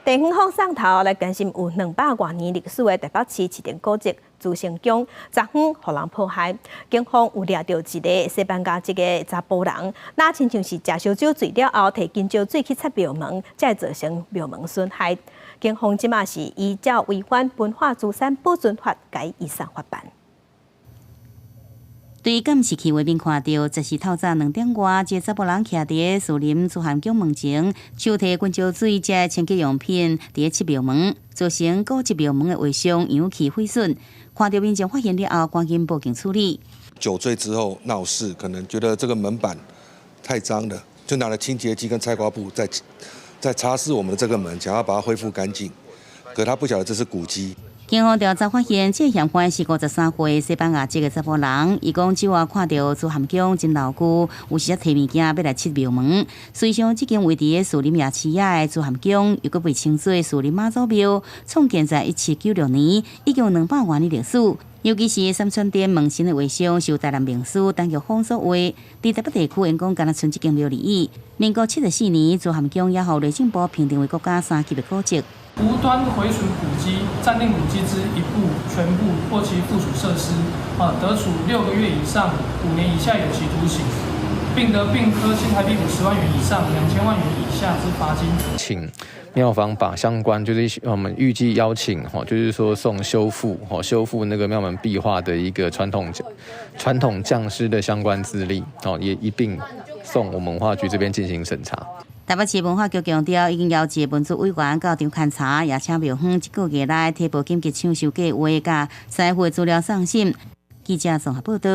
地方放送頭來關心有200外年歷史的台北市市定古蹟慈聖宮，昨昏予人破壞，警方有掠著一个西班牙籍的查埔人，若親像是食燒酒醉了後，提金蕉水去擦廟門，才會造成廟門損害。警方這馬是依照違反文化資產保存法，共移送法辦。對監視器畫面看著，這是透早2點外，一个查埔人徛佇士林慈漢宮門前，手提滾椒水這清潔用品，佇咧拭廟門，造成古蹟廟門的畫像油漆毀損。看著民眾發現了後，趕緊報警處理。酒醉之後鬧事，可能覺得這個門板太髒了，就拿了清潔劑跟菜瓜布在擦拭我們的這個門，想要把它恢復乾淨。可他不曉得這是古蹟。警方調查發現，這個嫌犯是53歲西班牙籍的查埔人。伊講酒後看著慈漢宮真老舊，有時提物件欲來拭廟門。隨想這間位佇士林夜市仔的慈漢宮，又閣被稱做士林媽祖廟，創建在1796年，已經有200外年歷史。尤其是三川殿門神的畫像，受台南名師陳玉峰所畫。佇台北地區，𪜶講敢若賰這間廟而已。民國74年，慈漢宮也予內政部評定為國家三級的古蹟。無端毀損古蹟、佔領古蹟之一部、全部或其附屬設施，得處6個月以上5年以下有期徒刑，並得併科新台幣50萬元以上2000萬元以下之罰金。請廟方把相關，就是我們預計邀請，就是說送修復，修復那個廟門壁畫的一個傳統匠師的相關資歷，也一併送我們文化局這邊進行審查。台北市文化局強調，已經邀請文資委員到場勘查，也請廟方這個月內提報緊急搶修計畫，佮師傅資料送審。記者綜合報道。